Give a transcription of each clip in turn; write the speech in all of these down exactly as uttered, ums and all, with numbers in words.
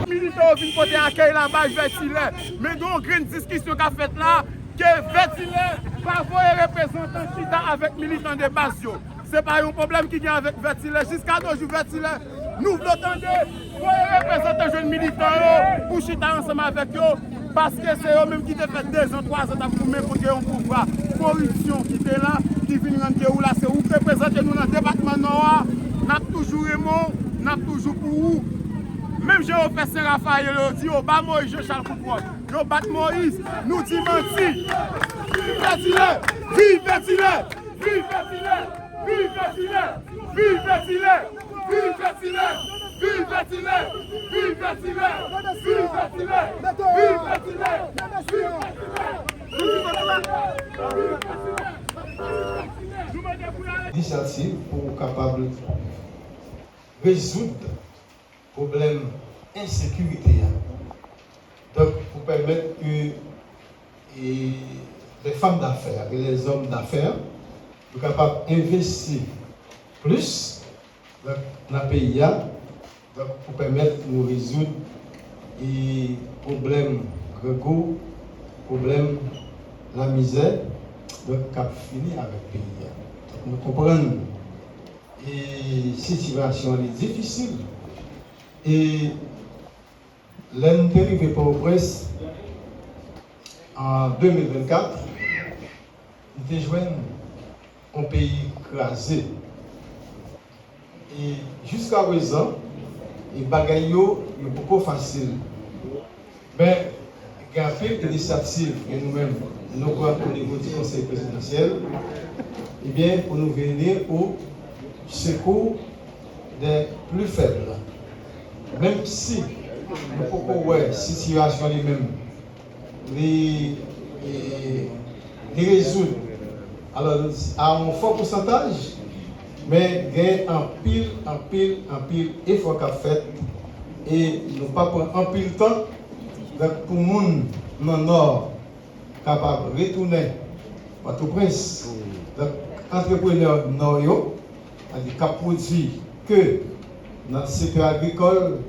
Militè yo vin pote akèy la bay Vètilè. Men gen yon grenn diskisyon k ap fèt la, ke Vètilè pa voye reprezantan chita avèk militan de baz yo. Se pa yon pwoblèm ki gen avèk Vètilè. Jiska de jou Vètilè, nou vle tande, voye reprezantan jwenn militan yo pou chita ansanm avèk yo, paske se yo menm ki te fè dezan, twazan t ap goumen kont yon pouvwa koripsyon ki te la, ki vin rann ke ou la, se ou k reprezante nou nan depatman Nò a, n ap toujou renmen w, n ap toujou pou ou. Menm jan yo fè Sen Rafayèl, yo di yo ba Moyiz Jan Chal kout wòch, yo bat Moyiz, nou di manti. Viv Vètilè! Viv Vètilè! Viv Vètilè! Viv Vètilè! Viv Vètilè! Viv Vètilè! Viv Vètilè! Viv Vètilè! Viv Vètilè! Viv Vètilè! Viv Vètilè! Inisyativ pou kapab rezoud pwoblèm ensekirite a. Donk, pou pèmèt ke, e, les femmes d'affaires et les hommes d'affaires, yo kapab envesti plis, donk, nan peyi a, donk, pou pèmèt nou rezoud, e, pwoblèm grangou, pwoblèm lamizè, donk, k ap fini avèk peyi a. Donk, nou konprann e sitiyasyon an li difisil. E lè n te rive Pòtoprens an de mil vennkat, n te jwenn yon peyi kraze. E jiskaprezan, e bagay yo, yo poko fasil. Men, gen anpil inisyativ ke nou menm, nou pran o nivo di Konsèy Prezidansyèl, ebyen, pou nou vini o sekou des plus faibles. Menm si nou poko wè sitiyasyon li menm, li, li, li rezoud. Alò, a yon fò pousantaj, men gen anpil, anpil, anpil efò k ap fèt e nou pa pran anpil tan, donk, pou moun nan Nò kapab retounen Pòtoprens. Donk, antreprenè Nò yo, sètadi k ap pwodui ke nan sektè agrikòl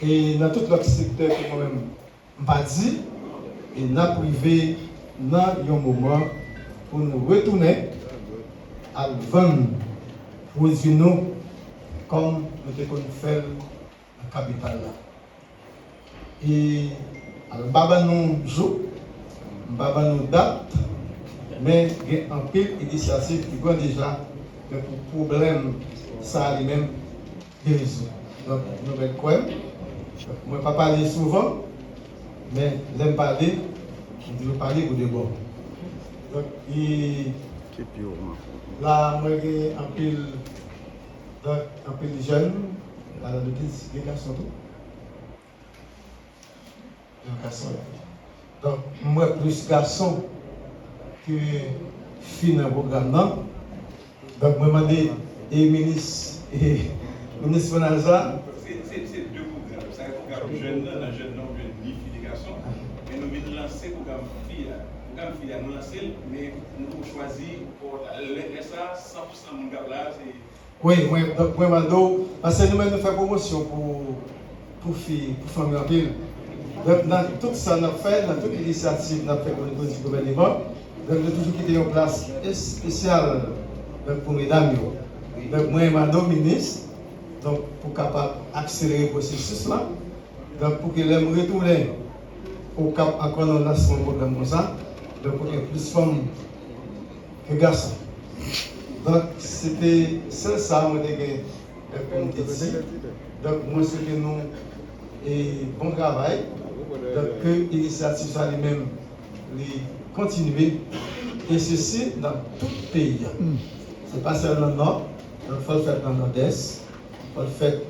e nan tout lòt sektè ke mwen menm m pa di, e n ap rive nan yon moman pou nou retounen al vann pwodui nou kòm nou te konn fè l nan kapital la. E, alò, m pa ban nou jou, m pa ban nou dat, men gen anpil inisyativ ki pran deja, men pou pwoblèm sa a li menm, de rezon. Donk, nou mèt kwè m. Donk, mwen pa pale souvan, men lè m pale, m toujou pale pou de bon. Donk, e la, mwen gen anpil, donk, anpil jèn, la, de gason tou. Yon gason. Donk, m wè plis gason ke fi nan pwogram nan. Donk, mwen mande, e minis, e minis mennaj la. Se, se, se de pwogram. Sa e pwogram jèn nan, nan jèn nan, ou jwenn ni fi ni gason. Men nou vin lanse pwogram fi a. Pwogram fi a, nou lanse l, men nou poko chwazi kowòt la. Lè, lè sa, san pou san moun k ap la, se Wi, mwen, donk, mwen mande w, paske nou menm nou fè pwomosyon pou, pou fi, pou fanm yo anpil. Donk, nan tout sa n ap fè, nan tout inisyativ n ap fè o nivo di gouvèneman, donk, nou toujou kite yon plas espesyal, donk, pou medam yo. Donk, mwen mande w, minis, donk, pou kapab akselere pwosesis la, donk, pou ke lè m retounen Okap ankò nan lansman pwogram konsa, donk, pou gen plis fanm ke gason. Donk, se te sèl sa mwen te gen, e, pou m te di. Donk, mwen swete nou, e, bon travay. Donk, ke inisyativ sa li menm, li kontinye. E sesi nan tout peyi a. Se pa sèlman Nò, donk, fò l fèt nan Nòdès, fò l fèt,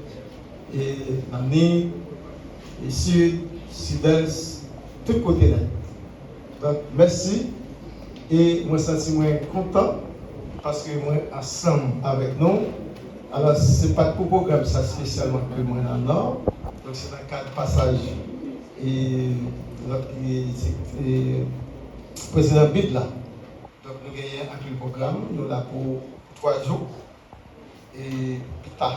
e, nan Ni, e, Sid, Sidès, tout kote nèt. Donk, mèsi. E mwen santi mwen kontan paske mwen ansanm avèk nou. Alò, se pa t pou pwogram sa espesyalman ke mwen nan Nò. Donk, se nan kad pasaj e lòt e, e, prezidan bid la. Donk, nou genyen anpil pwogram. Nou la pou twa jou. E pita,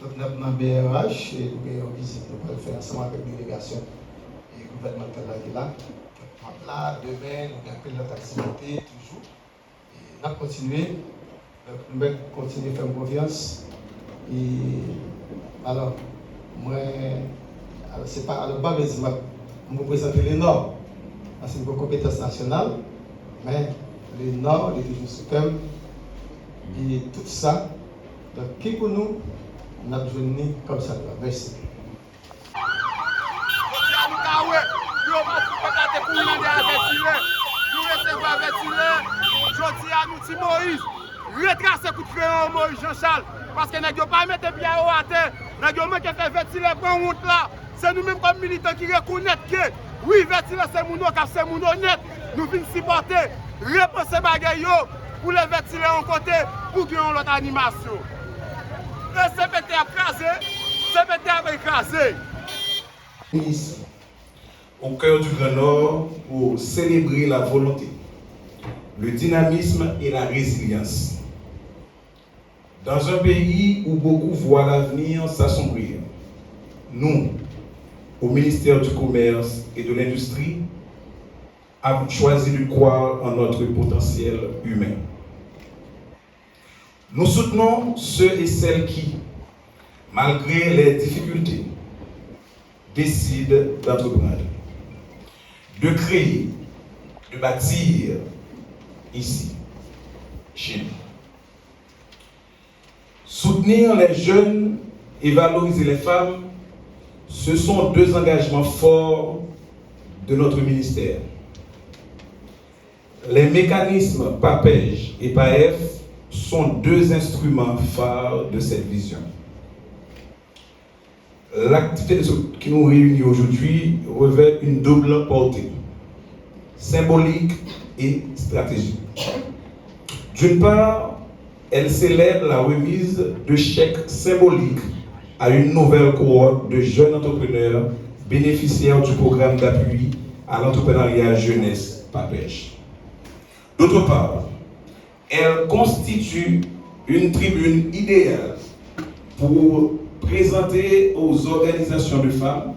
donk, n ap nan B R H, e nou gen yon vizit nou pral fè ansanm avèk delegasyon e gouvènmantal la ki la. M ap la, demen, nou gen anpil lòt aktivite toujou. E n ap kontinye. Donk, nou mèt kontinye fè m konfyans. E, alò, mwen, alò, se pa, alò, pa vle di m ap, m reprezante Lenò, paske m gen konpetans nasyonal, men Lenò, li toujou sou kè m. E tout sa, donk, ki pou nou, n ap jwenn li kòm sa dwa. Mèsi. Jodi a nou ka wè, yo pa fout pa ka te kouri nan dèyè Vètilè. Nou resevwa Vètilè. Jodi a nou di Moyiz, retrase kout kreyon Moyiz Janchal. Paske nèg yo pa mete pye yo atè. Nèg yo manke fè Vètilè pran wont la. Se nou menm kòm militan ki rekonèt ke, wi, Vètilè se moun okap, se moun onèt. Nou vin sipòte, repanse bagay yo, pou lè Vètilè yon kote, pou gen yon lòt animasyon. E C P T ap kraze, C P T ap kraze. Au cœur du Grand Nord pour célébrer la volonté, le dynamisme et la résilience. Dans un pays où beaucoup voient l'avenir s'assombrir, nous, au ministère du Commerce et de l'Industrie, avons choisi de croire en notre potentiel humain. Nous soutenons ceux et celles qui, malgré les difficultés, décident d'entreprendre, de créer, de bâtir ici, chez nous. Soutenir les jeunes et valoriser les femmes, ce sont deux engagements forts de notre ministère. Les mécanismes PAPEJ et PAEF sont deux instruments phares de cette vision. L'activité de ce, qui nous réunit aujourd'hui revêt une double portée, symbolique et stratégique. D'une part, elle célèbre la remise de chèques symboliques à une nouvelle cohorte de jeunes entrepreneurs bénéficiaires du programme d'appui à l'entrepreneuriat jeunesse PAPEJ. D'autre part, elle constitue une tribune idéale pour présenter aux organisations de femmes,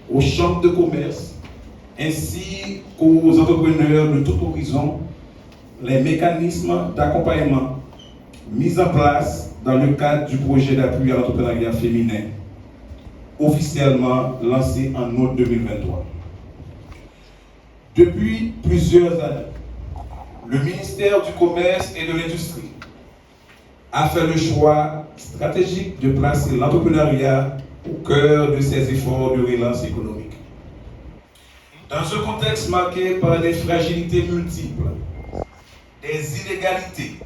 aux chambres de commerce, ainsi qu'aux entrepreneurs de tout horizon, les mécanismes d'accompagnement mis en place dans le cadre du projet d'appui à l'entrepreneuriat féminin, officiellement lancé en août deux mille vingt-trois. Depuis plusieurs années, le ministère du Commerce et de l'Industrie a fait le choix stratégique de placer l'entrepreneuriat au cœur de ses efforts de relance économique. Dans un contexte marqué par des fragilités multiples, des inégalités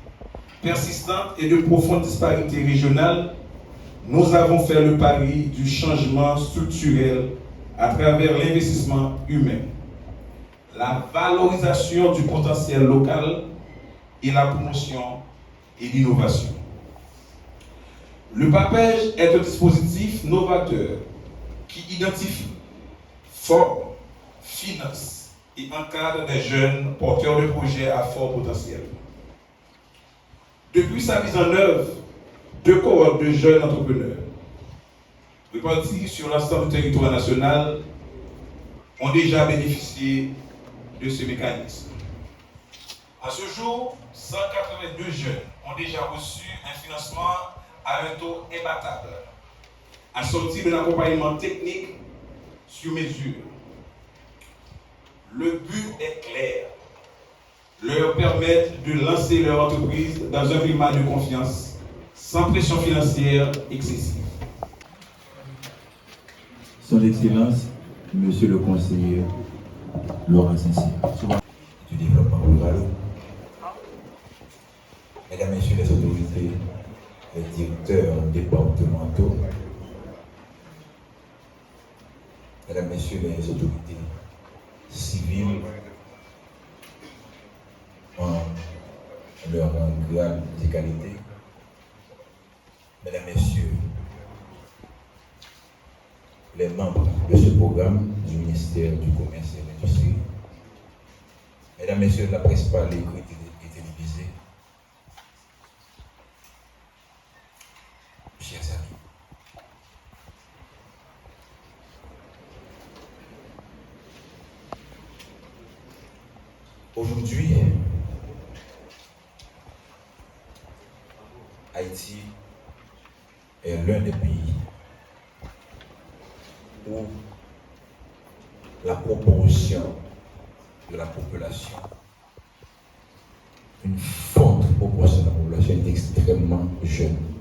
persistantes et de profondes disparités régionales, nous avons fait le pari du changement structurel à travers l'investissement humain, la valorisation du potentiel local et la promotion et l'innovation. Le PAPEJ est un dispositif novateur qui identifie, forme, finance et encadre des jeunes porteurs de projets à fort potentiel. Depuis sa mise en œuvre, deux cohortes de jeunes entrepreneurs répartis sur l'ensemble du territoire national ont déjà bénéficié de ce mécanisme. À ce jour, cent quatre-vingt-deux jeunes ont déjà reçu un financement à un taux imbattable, assorti d'un accompagnement technique sur mesure. Le but est clair, leur permettre de lancer leur entreprise dans un climat de confiance, sans pression financière excessive. Son Excellence, Monsieur le Conseiller Laurent Saint-Cyr. Du développement rural, Mesdames, Messieurs les autorités, les directeurs départementaux, Mesdames, Messieurs les autorités civiles, rang, grad e kalite. Mesdames, Messieurs, les membres de ce programme du ministère du Commerce et de l'Industrie, Mesdames, Messieurs de la presse parlée, écrite et télévisée, chers amis, aujourd'hui, Haïti est l'un des pays où la proportion de la population, une forte proportion de la population est extrêmement jeune.